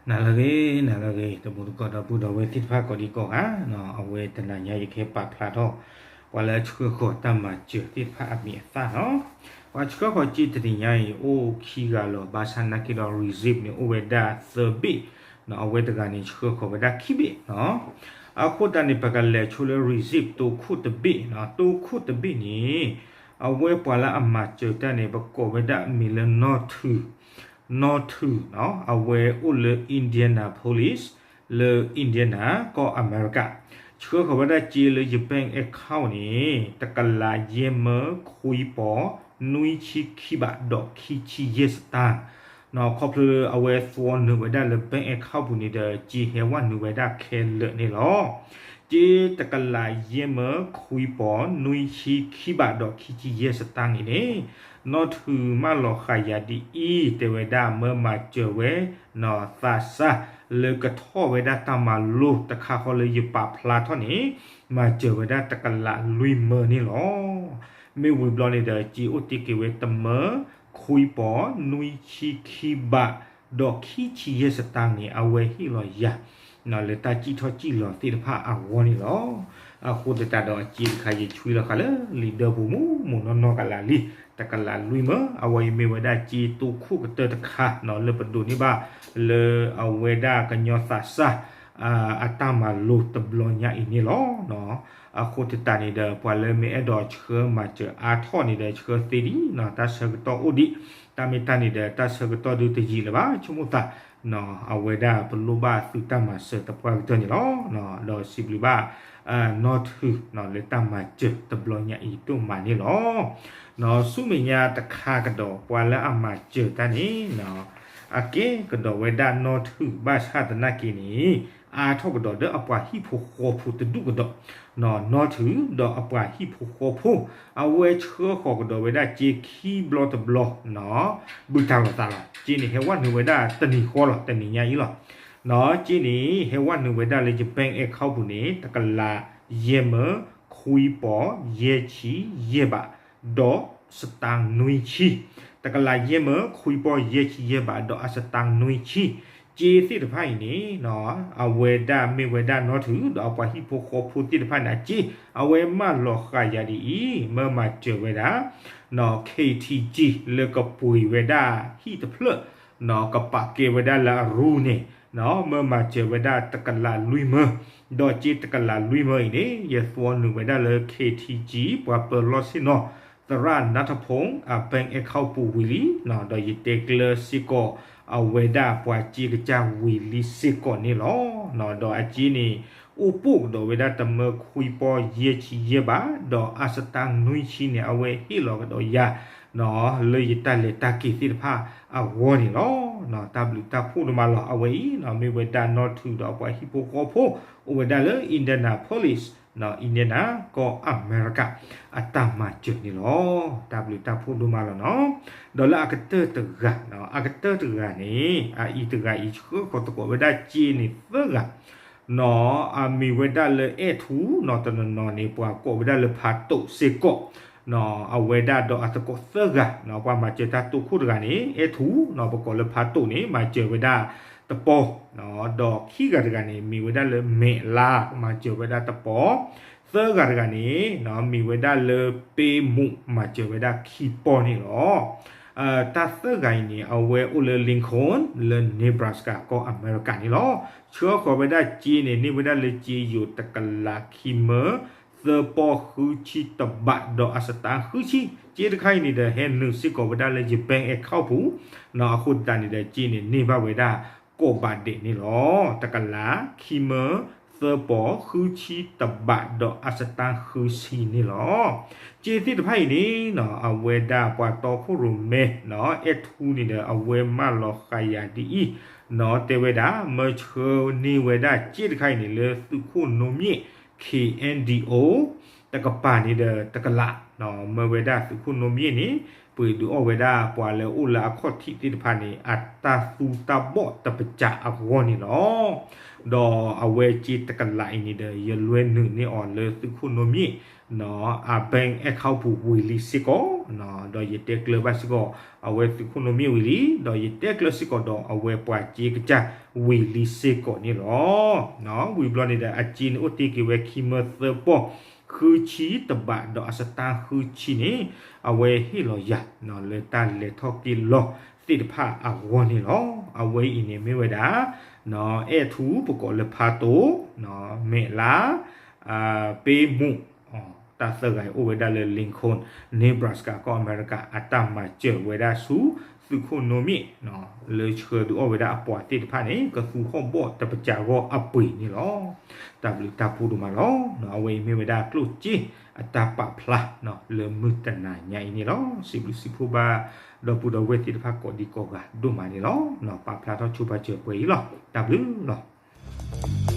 နၤလၢအဂ့ၤ နၤလၢအဂ့ၤ တံၤသကိးဒီပုၢ်ဒီဝဲၢ်သ့ၣ်တဖၣ်ကိးဒံကိးဂၤ, အဝဲတနၤညါယကဟဲပာ်ဖျါထီၣ် ပှၤလၢဆှၢဃီၤတၢ်မၤစၢၤသ့ၣ်တဖၣ်အမံၤအသၣ်နီၤ. ပှၤဆှၢဃီၤစ့တနံၤညါအံၤ အိၣ်ခံဂၤလီၤ. ဘၣ်ဆၣ်နာ်က့ဒီး receipt န့ၣ် အိၣ်ဝဲဒၣ်သၢဘ့ၣ်, အဝဲတဂၤန့ၣ်ဆှၢဃီၤဝဲဒၣ်ခံဘ့ၣ်နီၤ. အဃိသတးန့ၣ် ပကလဲၤဆိလၢ receipt တိခိၣ်တဘ့ၣ်နီၤ. တိခိၣ်တဘ့ၣ်န့ၣ် အဝဲပှၤလၢအမၤစၢၤတၢ်န့ၣ် ပကိးဝဲဒၣ်အမံၤလၢနီၢ်ထုး, နီၢ်ထုးနီၤ. အဝဲအိၣ်လၢ Indianapolis လၢ Indiana ကီၢ်အမဲရကၤ, ဆှၢဃီၤဝဲဒၣ်စ့လၢယ bank account န့ၣ် တကလးယဲၢ်မၢခွံပီၤ နွံဆံခံဘးဒီးခံဆံယဲၢ်စတၢ်နီၤ. ခီဖျိလၢအဝဲသွီနုာ်ဝဲဒၣ်လၢ bank account ပူၤန့ၣ်ဒီး စ့ဟဲဝဲနုာ်ဝဲဒၣ်ခဲလၢာ်န့ၣ်လီၤ. စ့တကလးယဲၢ်မၢခွံပီၤ နွံဆံခံဘးဒီးခံဆံယဲၢ်စတၢ်န့ၣ်န့ၣ် နီၢ်ထုးမၢလီၤဃာ်ယၤဒ်အံၤ တဲဝဲဒၣ် မၢမၤစၢၤဝဲ နီၢ်သးစၢ် လၢကထီၣ်ဝဲဒၣ်တၢ်မၤလိတခါဃီလၢယပာ်ဖျါထီၣ်န့ၣ် မၤစၢၤဝဲဒၣ်တကလးလွံၢ်မၢန့ၣ်လီၤ. မ့ၢ်ဝံၤဘျီန့ၣ်ဒီး စ့အိၣ်တ့ၢ်က့ၤဝဲတမၢခွံပီၤ နွံဆံခံဘး ဒီးခံဆံယဲၢ်စတၢ်န့ၣ် အဝဲဟ့ၣ်လီၤယၤ လၢတၢ်စံၣ်ထီၣ်စံၣ်လီၤသ့ၣ်တဖၣ်အဂီၢ်န့ၣ်လီၤ. အဃိသတးဒီးအစ့တခါ ယဆွံလီၤဃာ်လၢလံာ်ဒၢပူၤ မူးမူးနီၢ်နီၢ်ကလးလံ, တကလးလွံၢ်မၢ, အဝဲအံၤမ့ၢ်ဝဲဒၣ်စ့တိခိၣ်ကတၢၢ်တခါနီၤ လၢပဒိးန့ၢ်ဘၣ် လၢအဝဲဒၣ်ကညီသးစၢ် အတၢ်မၤလိတဘျီညါအံၤန့ၣ်လီၤ. အဃိသတးန့ၣ်ဒီး ပှၤလၢမ့ၢ်အဲၣ်ဒိးဆှၢမၤစၢၤအါထီၣ်န့ၣ်ဒီး ဆှၢသ့ဒံးနီၤ, တၢ်ဆၢကတီၢ်အိၣ်ဒံး, တၢ်မ့ၢ်တၢ်န့ၣ်ဒီး တၢ်ဆၢကတီၢ်ဒုးတယံာ်လၢၤဘၣ် ဆိကမိၣ်သး အဝဲဒၣ်ပလိၣ်ဘၣ်သုတၢ်မၤစၢၤသပှၢ်ကတၢၢ်န့ၣ်လီၤ. ဒီးစံးဘျုးဘၣ် နီၢ်ထုး လၢတၢ်မၤစၢၤတဘျီညါအံၤဒိၣ်မးန့ၣ်လီၤ. ဆူမဲာ်ညါတခါကဒီး ပှၤလၢအမၤစၢၤတၢ်န့ၣ် အကဲကဒီးဝဲဒၣ်နီၢ်ထုး ဘၣ်ဆၣ်သနာ်က့န့ၣ် အါထီၣ်ကဒီးဒီးအပှၤဟံၣ်ဖိဃီဖိတဒူၣ်ကဒီး, နီၢ်ထုးဒီးအပှၤဟံၣ်ဖိဃီဖိ အဝဲဆှၢဃီၤကဒီးဝဲဒၣ်စ့ခံဘျီတဘျီ ဘုၣ်တၢ်လီၤသးလီၤ. စ့န့ၣ် ဟဲဝဲနုာ်ဝဲဒၣ်တနံၤဃီလီၤ, တနံၤညါအံၤလီၤ. စ့န့ၣ် ဟဲဝဲနုာ်ဝဲဒၣ်လၢယ bank account ပူၤန့ၣ် တကလးယဲၢ်မၢခွံပီၤ ယဲၢ်ဆံယဲၢ်ဘး ဒီးစတၢ်နွံဆံ, တကလးယဲၢ်မၢခွံပီၤ ယဲၢ်ဆံယဲၢ်ဘး ဒီးအစတၢ်နွံဆံ, စ့သ့ၣ်တဖၣ်အံၤန့ၣ် အဝဲဒၣ်မ့ၢ်ဝဲဒၣ်နီၢ်ထုး ဒီးအပှၤဟံၣ်ဖိဃီဖိသ့ၣ်တဖၣ်န့ၣ် အစ့ အဝဲမၢလီၤဃာ်ယၤဒ်အံၤ မၢမၤစၢၤဝဲဒၣ် KTG လၢကပှ့ၤဝဲဒၣ်ဟံၣ်တဖျၢၣ် ကပာ်ကဲဝဲဒၣ်လၢအရူန့ၣ် မၢမၤစၢၤဝဲဒၣ်တကလးလွံၢ်မၢ, ဒီးစ့တကလးလွံၢ်မၢအံၤန့ၣ် ယသွီနုာ်ဝဲဒၣ်လၢ KTG ပှၤပၢၤလီၢ်ဆ့ၣ်နီၤ သရၣ်နါထဖူ အ bank account ပူၤဝံၤလံ, ဒီးယတဲကျၢၤစ့ၢ်ကီးအဝဲဒၣ်ပှၤစ့ကစၢ်ဝံၤလံစ့ၢ်ကီးန့ၣ်လီၤ. ဒီးအစ့န့ၣ် အိၣ်ပိာ်ကဒီးဝဲဒၣ်တမၢခွံပီၤ ယဲၢ်ဆံယဲၢ်ဘး ဒီးအစတၢ်နွံဆံန့ၣ် အဝဲဟ့ၣ်လီၤကဒီးယၤ လၢယတၢ်လဲၤတၢ်က့ၤသ့ၣ်တဖၣ်အဂီၢ်န့ၣ်လီၤ. တၢ်ဘျုးတၢ်ဖှိၣ်ဒိၣ်မးလီၤ. အဝဲအံၤ မ့ၢ်ဝဲဒၣ်နီၢ်ထုးဒီးအပှၤဟံၣ်ဖိဃီဖိ အိၣ်ဝဲဒၣ်လၢ Indianapolis Indiana ကီၢ်အမဲရကၤ အတၢ်မၤစၢၤန့ၣ်လီၤ. တၢ်ဘျုးတၢ်ဖှိၣ်ဒိၣ်မးလီၤနီၤ. ဒီးလၢအကတၢၢ်တဂၤ, အကတၢၢ်တဂၤန့ၣ် အအံၤတဂၤအံၤဆှၢဃီၤသကိးဝဲဒၣ်စ့န့ၣ်သၢဂၤ နီၤ အမ့ၢ်ဝဲဒၣ်လၢအဲၣ်ထူနီၤ, တနီၤနီၤန့ၣ် ပှၤကိးဝဲဒၣ်လၢဖးတိာ်စ့ၢ်ကီး, အဝဲဒၣ်ဒီးအသကိးသၢဂၤနီၤ, ပှၤမၤစၢၤတၢ်တိခိၣ်တဂၤန့ၣ် အဲၣ်ထူနီၤ, ပကိးလၢဖးတိာ်န့ၣ် မၤစၢၤဝဲဒၣ်တပီၤ, ဒီးခံဂၤတဂၤန့ၣ် မ့ၢ်ဝဲဒၣ်လၢမဲာ်လါ, မၤစၢၤဝဲဒၣ်တပီၤ, သၢဂၤတဂၤန့ၣ် မ့ၢ်ဝဲဒၣ်လၢပ့မူး, မၤစၢၤဝဲဒၣ်ခံပီၤန့ၣ်လီၤ. တၢ်သၢဂၤအံၤန့ၣ် အဝဲအိၣ်လၢ Lincoln လၢ Nebraska ကီၢ်အမဲရကၤန့ၣ်လီၤ. ဆှၢဃီၤဝဲဒၣ်စ့န့ၣ် န့ၢ်ဝဲဒၣ်လၢစ့ယိၤတကလးခံမၢ သၢပီၤဃုဆံတဘး ဒီးအစတါဃုဆံ, စ့တခါအံၤန့ၣ်ဒီး ဟဲနုာ်စ့ၢ်ကီးဝဲဒၣ်လၢယ bank account ပူၤ, အဃိသတးန့ၣ်ဒီး စ့န့ၣ်န့ၢ်ဘၣ်ဝဲဒၣ် ကိးဘးဒဲးန့ၣ်လီၤ. တကလးခံမၢ သၢပီၤဃုဆံတဘး ဒီးအစတါဃုဆံန့ၣ်လီၤ. စ့သ့ၣ်တဖၣ်အံၤန့ၣ် အဝဲဒၣ်ပှၤတီခိၣ်ရိၣ်မဲ အဲၣ်ထူန့ၣ်ဒီး အဝဲမၢလီၤဃာ်ယၤဒ်အံၤ, တဲဝဲဒၣ် မၢဆှၢန့ၢ်ဝဲဒၣ်စ့တခါအံၤန့ၣ် လၢသုးခိၣ်နိမ့ၣ် K N D O တကပၤန့ၣ်ဒီးတကလး, မၢဝဲဒၣ်သုးခိၣ်နိမ့ၣ်န့ၣ် ပှ့ၤဒုးအီၣ်ဝဲဒၣ်ပှၤလၢအိၣ်လၢအခီၣ်ထံးသ့ၣ်တဖၣ်န့ၣ် အတၢ်သူတၢ်ဘီၣ်တပစးအဂီၢ်န့ၣ်လီၤ. ဒီးအဝဲစ့တကလးအံၤန့ၣ်ဒီး ယလွဲနုာ်န့ၢ်အီၤလၢသုးခိၣ်နိမ့ၣ် အ bank account ပူၤဝံၤလံစ့ၢ်ကီး, ဒီးယတဲကျၢၤဘၣ်စ့ၢ်ကီး အဝဲသုးခိၣ်နိမ့ၣ်ဝံၤလံ, ဒီးယတဲကျၢၤစ့ၢ်ကီးဒီးအဝဲပှၤစ့ကစၢ်ဝံၤလံစ့ၢ်ကီးန့ၣ်လီၤ. ဝံၤဘျီန့ၣ်ဒီး အစ့န့ၣ်အိၣ်တ့ၢ်က့ၤဝဲခံမၢသၢပီၢ် ဃုဆံတဘး ဒီးအစတါဃုဆံန့ၣ် အဝဲဟ့ၣ်လီၤယၤ လၢတၢ်လဲၤထီၣ်က့ၤလီၤသ့ၣ်တဖၣ်အဂီၢ်န့ၣ်လီၤ. အဝဲအံၤန့ၣ်မ့ၢ်ဝဲဒၣ် အဲၣ်ထူ ပကိးလၢဖါတိ, မဲာ်လါ, ပ့မူး, တၢ်သၢဂၤအံၤအိၣ်ဝဲဒၣ်လၢ Lincoln, Nebraska ကီၢ်အမဲရကၤ အတၢ်မၤစၢၤဝဲဒၣ်ဆူသုးခိၣ်နိမ့ၣ် လၢဆှၢဒုးအီၣ်ဝဲဒၣ်အပှၤသ့ၣ်တဖၣ်န့ၣ် ကသူဟီၣ်ဘီၣ်တပစးဂီၢ်အပှ့ၤန့ၣ်လီၤ. တၢ်ဘျုးတၢ်ဖှိၣ်ဒိၣ်မးလီၤ. အဝဲအံၤမ့ၢ်ဝဲဒၣ်ကျိၣ်စ့အတၢ်ပာ်ဖျါ လၢမုၢ်တနၤညါအံၤန့ၣ်လီၤ. စံးဘျုးစံးဖှိၣ်ဘၣ် ဒီပုၢ်ဒီဝဲၢ်သ့ၣ်တဖၣ်ကိးဒံကိးဂၤဒိၣ်မးန့ၣ်လီၤ. ပာ်ဖျါထီၣ်ဆိပာ်စၢၤပှဲၤအံၤလီၤ. တၢ်ဘျုးလီၤ.